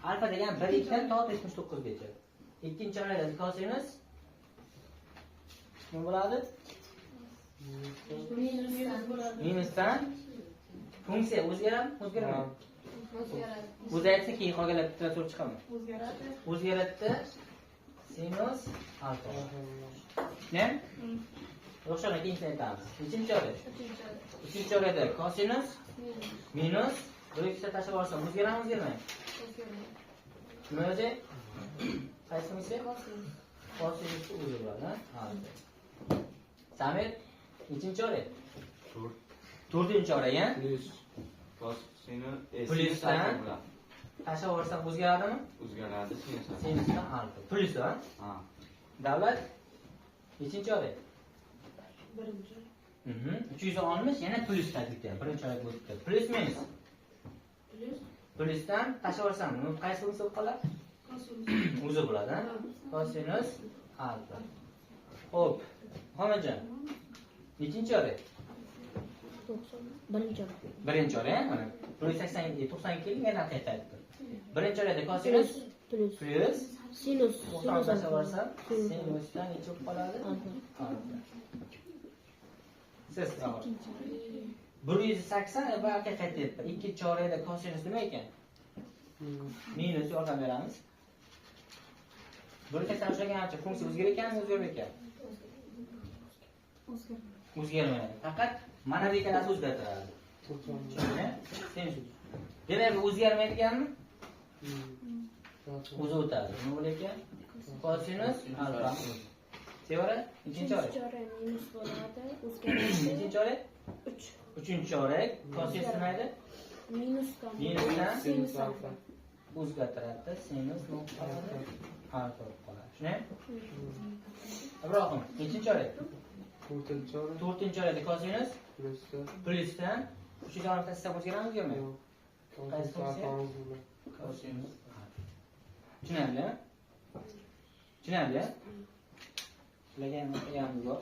Alfa degan 1 2 dan to 79 gacha. Ikkinchi chorakda kosinus nima bo'ladi? Minusdan funksiya o'zgaradimi? O'zgarmaydi. O'zgaradi. O'zi aytsa keyin qolganlar bitta so'rab chiqaman. O'zgaradi. O'zgaradida sinus alfa. Ne? O'xshagan keyingisini aytamiz. Nechinchi chorak? Uchinchi chorak. Uchinchi chorakda kosinus Minus. minus bir ikkita tashlab olsam o'zgaradimi, o'zgarmaydi? O'zgarmaydi. Nima o'zi? Qaysi funksiya? Kosinus. Kosinus o'zi bo'ladi, ha? Alfa. Samir, nechinchi chorak? To'rt. To'rtinchi chorak, ha? Plyus kosinus Plyusdan? sinus alfa bo'ladi. Tashlab olsam o'zgaradimi? O'zgaradi sinus alfa. Sinusdan alfa. Plyus, ha? Ha. Davlat nechinchi chorak? Birinchi. 360 yana plyus ta'kidda. Birinchi chorak bo'libdi. Plyus minus. Plyus. Plyusdan tashlab olsam, nima qaysi funksiya bo'lib qoladi? Kosinus. O'zi bo'ladi, ha? Kosinus alfa. Xo'p, Muhammadjon. Nechinchi chorak? Birinchi chorak. Birinchi chorak, mana. 180 90 keling, yana qaytayapti. Birinchi chorakda kosinus Plyus. plyus Sinus. 90 Sinus tashlab alfa. olsam, Sinus. sinusdan necha bo'lib qoladi? Alfa. Alfa. Siz 180 va qaytyapti. Ikkinchi chorakda kosinus nima ekan? Minus yordam beramiz. 180 ushlagancha funksiya o'zgarar ekanmi, o'zgarmay ekan? O'zgarmaydi. O'zgarmaydi. Faqat mana bu ikkalasi o'zgartiradi. Tushundingmi? Sinus. Demak, bu o'zgarmaydiganmi? O'zi o'tadi. Nima bo'lar ekan? Kosinus alfa. Sevara, ikkinchi chorak. Uchinchi chorak minus bo'ladi. O'zgaradi. Nechinchi chorak? 3. Uchinchi chorak kosinus nima edi? Minusdan. Minusdan Sinus alfa. O'zgartiradi. Sinus nima bo'lib qoladi? Alfa bo'lib qoladi. Shunday? Ibrohim, nechinchi chorak? To'rtinchi chorak. To'rtinchi chorakda kosinus Plyusda. plyusdan 360 tashlab o'zgaradimi, o'zgarmaydi? Yo'q. Qaysi Kosinus funksiya? alfa o'zi. Kosinus. Tushunarli? Tushunarli? Sizlarga ham qilganimiz bor.